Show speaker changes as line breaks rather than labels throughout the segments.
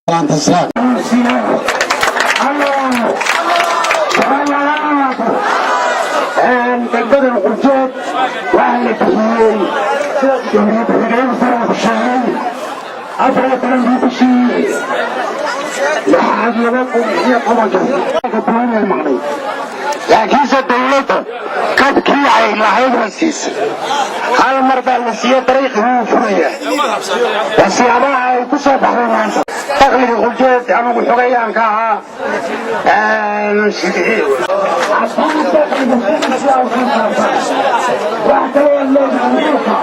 Islaam. Degmadan Qurjeed waxaa la bixiyey, sida gudoomiye ku-xigeenka sare ku sheegay, 14-kii bishii lixaad 2010-ka duwanay maqnay, laakiinse dowladda kabkii ay lahayd way siisay. Hal mar baa la siiyey, dariiqii wuu furaya. Waa siyaabaha ay ku soo baxday maanta dakhliga Qurjeed. Anigu xogayaan ka ahaa. Haddii dakhliga sidiisa u soo saartaan, wax kaloo aan leedahay dhulka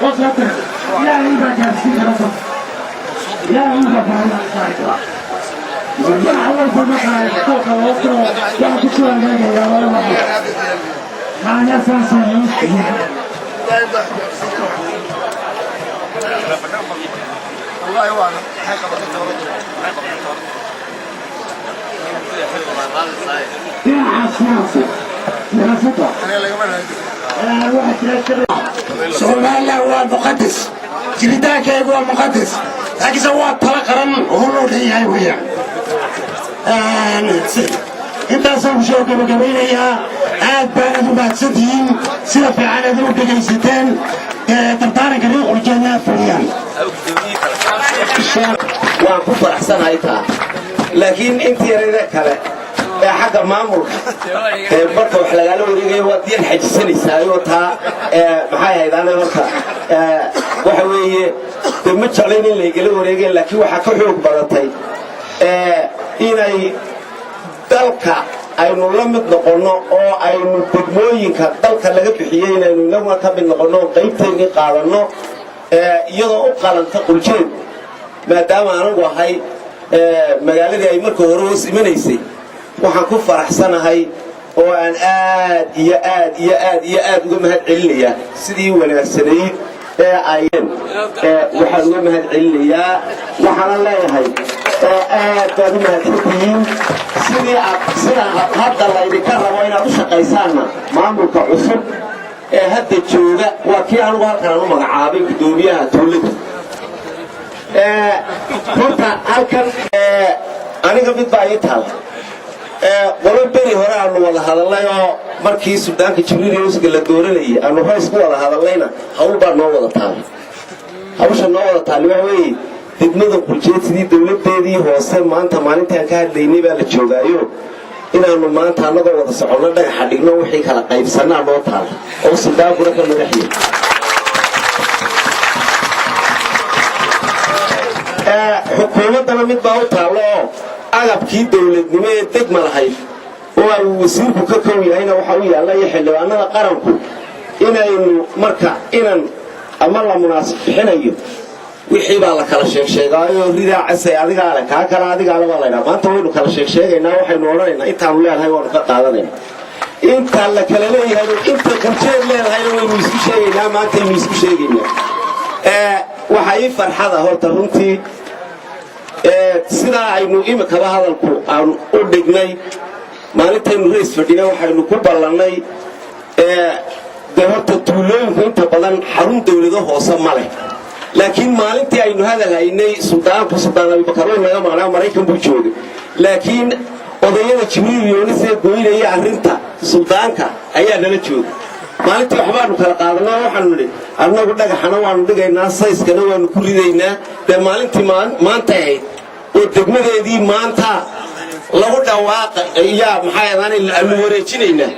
Ilaahay baa gaarsiin kara dadka. Ilaahay baa baahida kara. Wax walba markaa iskoolka loo diro, waxa ku soo hagaagayaa waa la macna saasay. Dhinaca siyaasadda, Somaliland waa muqadas, jiritaankaygu waa muqadas, laakiinse waa talo qaran oo loo dhan yahay weeyaan. Intaasaan ku soo gabagabaynayaa. Aad baanad u mahadsantihiin sida fiican aad u dhegaysateen dardaaranka reer Qurjeedna fuliyaan.
Waan ku faraxsanahay taa, laakiin intii yarayda kale ee xagga maamulka ee marka wax lagaala wareegaya waad yar xajisanaysaayoo taa maxay ahayd? Ana horta waxa weeye dee ma jeclayn in laygala wareegeen, laakiin waxaa ka xoog badatay inay dalka aynu la mid noqonno oo aynu degmooyinka dalka laga bixiyey inaynu inaguna ka mid noqonno oo qaybteennii qaadanno, iyadoo u qalanta Quljeed, maadaama anagu ahay magaaladii ay marka hore hoos imanaysay. Waxaan ku faraxsanahay oo aan aad iyo aad iyo aad iyo aad uga mahad celinayaa sidii wanaagsanayd ee ayeen. Waxaan uga mahad celinayaa, waxaana leeyahay aad baad u mahadsantihiin. Sidii aad sida hadda laydinka rabo inaad u shaqaysaanna, maamulka cusub ee hadda jooga waa kii anugu halkan aan u magacaabay guddoomiyaha tuulada. Horta halkan aniga mid baa ii taal. Qolo beri hore aanu wada hadalnay oo markii suldaanka Jibriil Yusga la dooranayay aanu hoos ku wada hadalnayna, hawl baa noo wada taalay. Hawsha noo wada taallay waxa weeye degmada Qurjeed sidii dowladdeedii hoose maanta maalintaan ka hadlaynay baa la joogaayo, inaannu maanta annagoo wada soconno dhagaxa dhigno, wixii kala qaybsannaa noo taala oo suldaankuna ka madaxya. Xukuumaddana mid baa u taallo oo agabkii dowladnimo ee degma lahayd oo ay wasiirku ka kow yahayna waxaa u yaalla iyo xildhibaanada qaranku inaynu marka inan ama la munaasib bixinayo, wixii baa la kala sheegsheegaayo. Ridaa casay adigaa le, kaa kale adigaale baa laydhaha. Maanta waynu kala sheegsheegaynaa, waxaynu odhanaynaa intaanu leenahay waanu ka qaadanayna, inta la kala leeyahay, inta Qurjeed leedahayna waynu isku sheegaynaa, maantaynu isku sheegaynaa. Waxaa ii farxada horta runtii sidaa aynu imikaba hadalku aan u dhignay. Maalintaynu rays fadhina waxaynu ku ballannay, dee horta tuulooyinku inta badan xarun dawlado hoose ma leh, laakiin maalintii aynu hadal haynay suldaanku, Suldaan Abibakar way naga maqnaa, Maraykan buu joogay, laakiin odayada Jibriil Yoonis ee goynaya arrinta suldaanka ayaa nala joogay. Maalintii waxbaanu kala qaadanay oo waxaanu nidhi annagu dhagaxana waanu dhigaynaa, sayskana waanu ku ridaynaa. Dee maalintii maantay ahayd oo degmadeedii maanta lagu dhawaaqa yaa maxay aanu wareejinaynaa.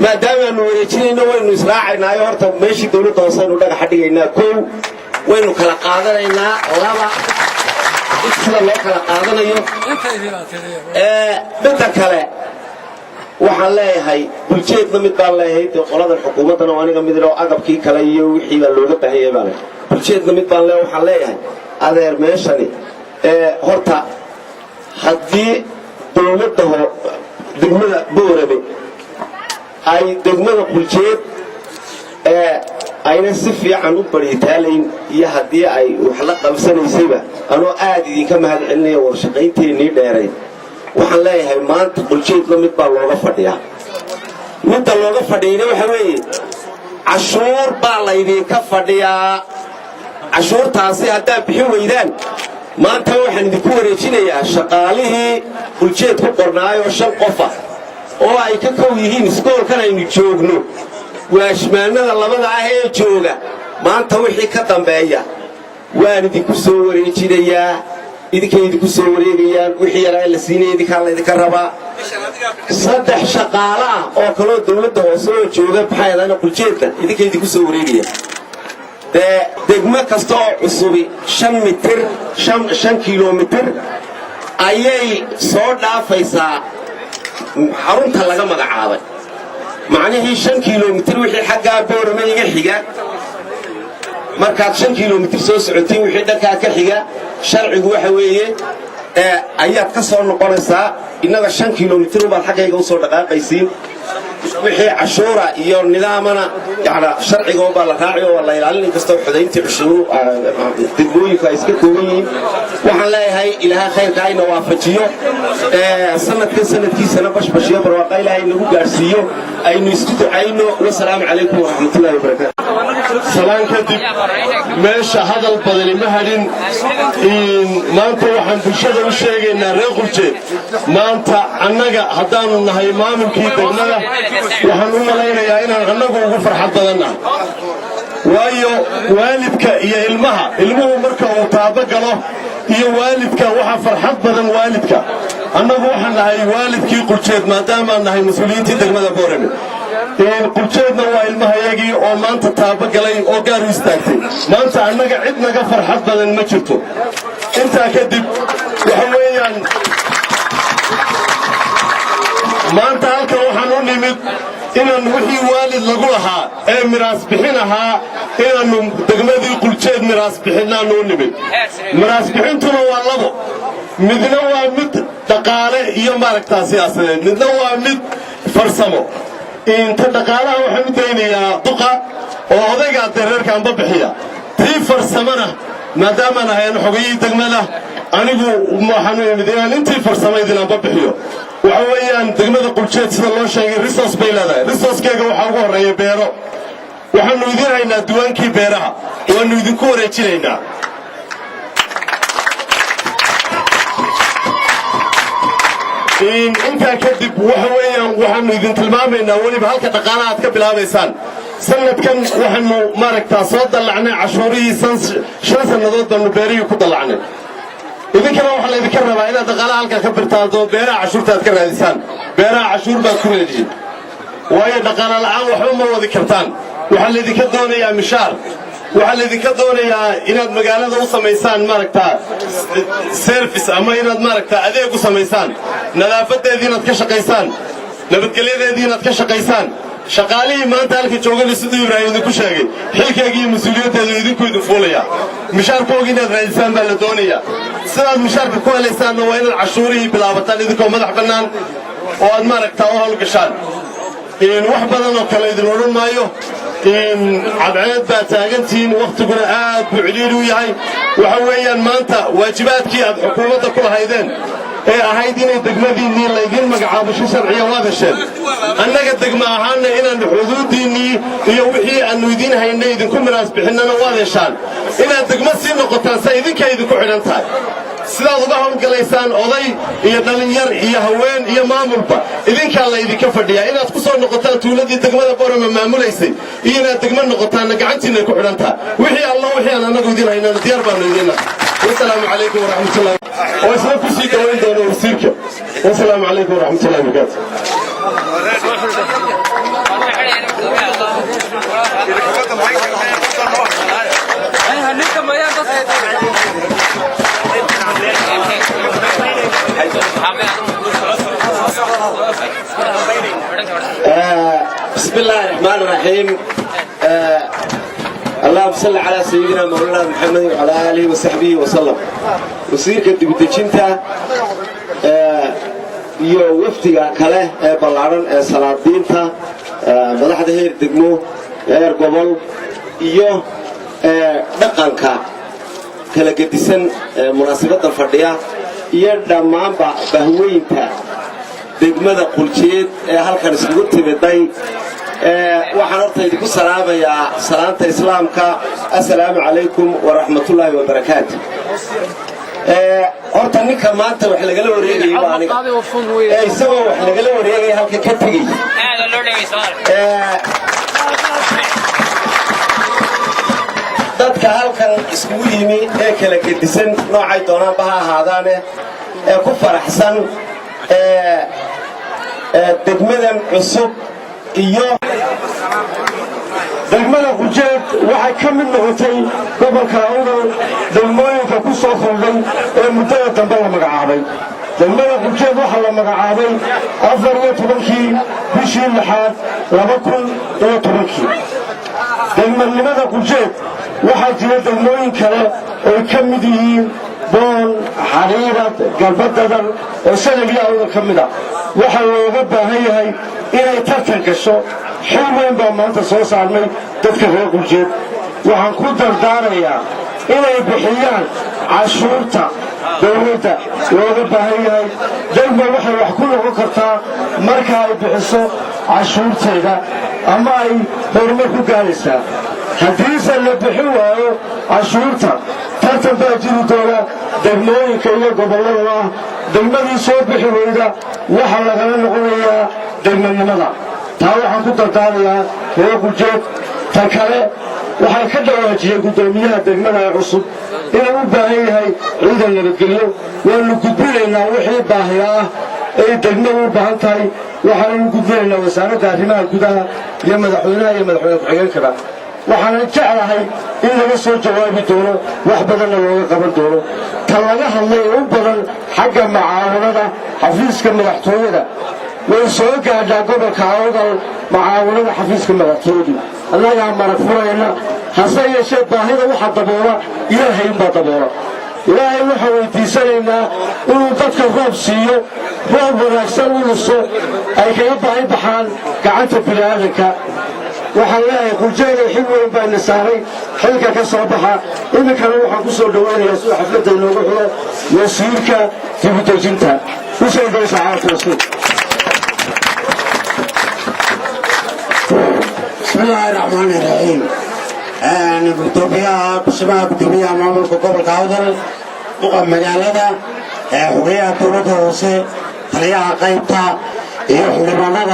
Maadaama aanu wareejinayno, waynu israacaynaayo. Horta meeshii dawladda hoose aynu dhagaxa dhigaynaa kow, waynu kala qaadanaynaa laba, sida loo kala qaadanayo. Midda kale waxaan leeyahay Buljeedna mid baan leeyahay. Dee qoladan xukuumaddana oo aniga mid oo agabkii kale iyo wixii baa looga baahan yahay baa le. Buljeedna mid baan leeyahay. Waxaan leeyahay adeer, meeshani horta haddii dawladda degmada Boorame ay degmada Quljeed ayna si fiican u baritaalayn iyo haddii ay wax la qabsanaysayba, anoo aad idinka mahad celinaya wadashaqaynteenii dheerayd, waxaan leeyahay maanta Quljeedna mid baa looga fadhiyaa. Midda looga fadhiyayna waxa weeye Cashuur baa laydinka fadhiyaa. Cashuurtaasi haddaad bixin weydaan, maanta waxaan idinku wareejinayaa shaqaalihii Quljeed ku qornaayoo shan qofa oo ay ka kow yihiin iskoolkan aynu joogno waashmaannada labada ah ee jooga. Maanta wixii ka dambeeya waan idinku soo wareejinayaa, idinkay idinku soo wareegayaan. Wixii yaraa la siinaya idinkaa laydinka rabaa. Saddex shaqaale ah oo kaloo dawladda hoose oo jooga, maxay ahaana, Quljeedna idinkay idinku soo wareegaya. Dee degmo kasta oo cusubi 5 mitir, 5 kilomitir ayay soo dhaafaysaa xarunta laga magacaabay. Macnihii 5 kilomitir wixii xaggaa Boorame iga xiga, markaad 5 kilomitir soo socotiin, wixii dhankaa ka xiga, sharcigu waxa weeye ayaad ka soo noqonaysaa. Innaga 5 kilomitir ubaad xaggayga u soo dhaqaaqaysiin. Wixii cashuura iyo nidaamana yana sharciga baa la raaci oo waa la ilaalin, inkastoo xodayntii cushuuru degmooyinku ay iska kooban yihiin. Waxaan leeyahay, Ilaahay khayrka hayna waafajiyo. Sanadkan sanadkiisana bashbashiyo barwaaqa Ilaahay nagu gaadhsiiyo. Aynu isku ducayno. Wasalaamu calaykum waraxmatullahi wabarakaatu.
Salaan kadib, meesha hadal badani ma hadhin. Maanta waxaan bulshada u sheegaynaa, reer Quljeed, maanta annaga haddaannu nahay maamulkii degmada, waxaan u malaynayaa inaan annagu ugu farxad badannahay, waayo waalidka iyo ilmaha, ilmuhu marka uu taabo galo iyo waalidka, waxaa farxad badan waalidka. Annagu waxaan nahay waalidkii Quljeed, maadaamaan nahay mas-uuliyiintii degmada Boorame. Quljeedna waa ilmahayagii oo maanta taabo galay oo gaar u istaagtay. Maanta annaga cid naga farxad badan ma jirto. Intaa kadib, waxa weeyaan maanta halkan waxaan u nimid inaan wixii waalid lagu lahaa ee miraas bixin ahaa inaannu degmadii Quljeed miraas bixinnaannu u nimid. Miraas bixintuna waa labo: midna waa mid dhaqaale iyo maaragtaa siyaasadeed, midna waa mid farsamo. Inta dhaqaalaha waxaan u daynayaa duqa oo odaygaa dee reerka anba bixiya. Tii farsamona, maadaamaan ahayn xogayihii degmada, anigu waxaanu imid inaan intii farsamo idin anba bixiyo. Waxa weeyaan degmada Quljeed, sida loo sheegay, resource bay leedahay. Resourcekeega waxaa ugu horreeya beero. Waxaannu idiin haynaa diwaankii beeraha, waannu idinku wareejinaynaa. Intaa kadib, waxa weeyaan waxaannu idin tilmaamaynaa weliba halka dhaqaalaha aad ka bilaabaysaan. Sanadkan waxaanu maaragtaa soo dallacnay cashuurihii 5 sannadood baannu beerihii ku dallacnay. Idinkana waxaa laydinka rabaa inaad dhaqaalaha halkaa ka birtaado, beeraha cashuurta aad ka raadisaan. Beeraha cashuur baad ku leedihiin, waayo dhaqaala la'aan waxba ma wadi kartaan. Waxaa laydinka doonayaa mishaar, waxaa laydinka doonayaa inaad magaalada u samaysaan maaragtaa service ama inaad maaragtaa adeeg u samaysaan, nadaafadeedii inaad ka shaqaysaan, nabadgelyadeedii inaad ka shaqaysaan. Shaqaalihii maanta halka joogana, siduu Ibraahim idinku sheegay, xilkeegii iyo mas-uuliyaddeedu idinku idin fuulaya. Mishaarkoogii inaad raadisaan baa la doonayaa. Sidaad mishaarka ku helaysaanna waa inaad cashuurihii bilaabataan idinkoo madax bannaan oo aad maaragtaa u howlgashaan. Wax badan oo kale idin odhan maayo. Cadceed baa taagantihiin, wakhtiguna aad buu cidhiidhi u yahay. Waxa weeyaan maanta waajibaadkii aad xukuumadda ku lahaydeen ee ahayd inay degmadiinnii laydiin magacaabo si sharciya waad hesheen. Annaga degma ahaanna inaannu xuduuddiinnii iyo wixii aannu idiin haynay idinku miraas bixinnana waad heshaan. Inaad degmo sii noqotaan sa idinkay idinku xidhan tahay. Sidaad uga howlgalaysaan, oday iyo dhallinyar iyo haween iyo maamulba, idinkaa laydinka fadhiyaa. Inaad ku soo noqotaan tuuladii degmada Borama maamulaysay iyo inaad degmo noqotaanna gacantiinay ku xidhan tahay. Wixii alla wixii aan annagu idiin haynana diyaar baannu idiinna. Wasalaamu calaykum waraxmatullahi, oo isla ku sii dawayn doono wasiirka. Wasalaamu calaykum waraxmatullahi wabarakaatu.
بسم الله الرحمن الرحيم. اللهم صل على سيدنا مولانا محمد وعلى آله وصحبه وسلم. Wasiirka dibudejinta iyo wafdiga kale ee ballaaran ee salaadiinta, madaxda heer degmo, heer gobol iyo dhaqanka kala gedisan ee munaasabadda fadhiya iyo dhammaanba bahweynta degmada Quljeed ee halkan isugu timiday. Waxaan horta idinku salaamayaa salaanta Islaamka: assalaamu calaykum waraxmatullaahi wabarakaatu. Horta ninka maanta wax lagala wareegayay waa aniga, ee isagoo wax lagala wareegaya halka ka tegay. Dadka halkan iskugu yimi ee kala gedisan, noocay doonaanba ha ahaadaane, ee ku faraxsan degmadan cusub iyo
Degmada Qujeed waxay ka mid noqotay gobolka Awdal degmooyinka ku soo kordhay ee muddada dambe la magacaabay. Degmada Qujeed waxaa la magacaabay 14-kii bishii lixaad 2010-kii. Degmanimada Qujeed, waxaa jira degmooyin kale oy ka mid yihiin Boon, Xariirad, Garbadadan oo Sanagii Awdal ka mid ah. Waxaa looga baahan yahay inay tartan gasho. Xil weyn baa maanta soo saarnay dadka reer Qurjeed. Waxaan ku dardaarayaa inay bixiyaan cashuurta dowladda looga baahan yahay. Degma waxay wax ku noqon kartaa marka ay bixiso cashuurteeda ama ay horumar ku gaaraysaa. Haddiise la bixin waayo cashuurta, tartan baa jiri doona degmooyinka iyo gobolladaba ah. Degmadii soo bixi weyda waxaa lagala noqonayaa degmanimada. Taa waxaan ku dardaarayaa reer Qujeed. Ta kale, waxay ka dhawaajiyeen guddoomiyaha degmada ee cusub inuu u baahan yahay ciidan nabadgelyo. Waannu gudbinaynaa wixii baahiya ah ay degmadu u baahan tahay. Waxaanu u gudbinaynaa Wasaaradda Arrimaha Gudaha iyo madaxweynaha iyo madaxweyne ku-xigeenkaba. Waxaanan jeclahay in laga soo jawaabi doono, wax badanna looga qaban doono. Ta laga hadlay ee u badan xagga macaawinada xafiiska madaxtooyada, way soo gaadhaa gobolka Awdal macaawinada xafiiska madaxtooyadu, annagaa marag furayna. Hase yeeshee, baahida waxa daboola Ilaahay unbaa daboola. Ilaahay waxaan weydiisanaynaa inuu dadka roob siiyo, roob wanaagsan u liso, ay kaga baahi baxaan gacanta bini'aadanka. Waxaan leeyahay, Qurjeeday, xil weyn baa ina saaray, xilka ka soo baxa. Iminkana waxaan ku soo dhowaynayaa sida xafladda inoogu xiro wasiirka dibudejinta. Ku soo dhow, sacaadata wasiir.
بسم الله الرحمن الرحيم. Gudoomiyaha, kusimaha gudoomiyaha maamulka gobolka Awdal, duqa magaalada, xogeyaha dowladda hoose, taliyaha qaybta iyo xildhibaanada.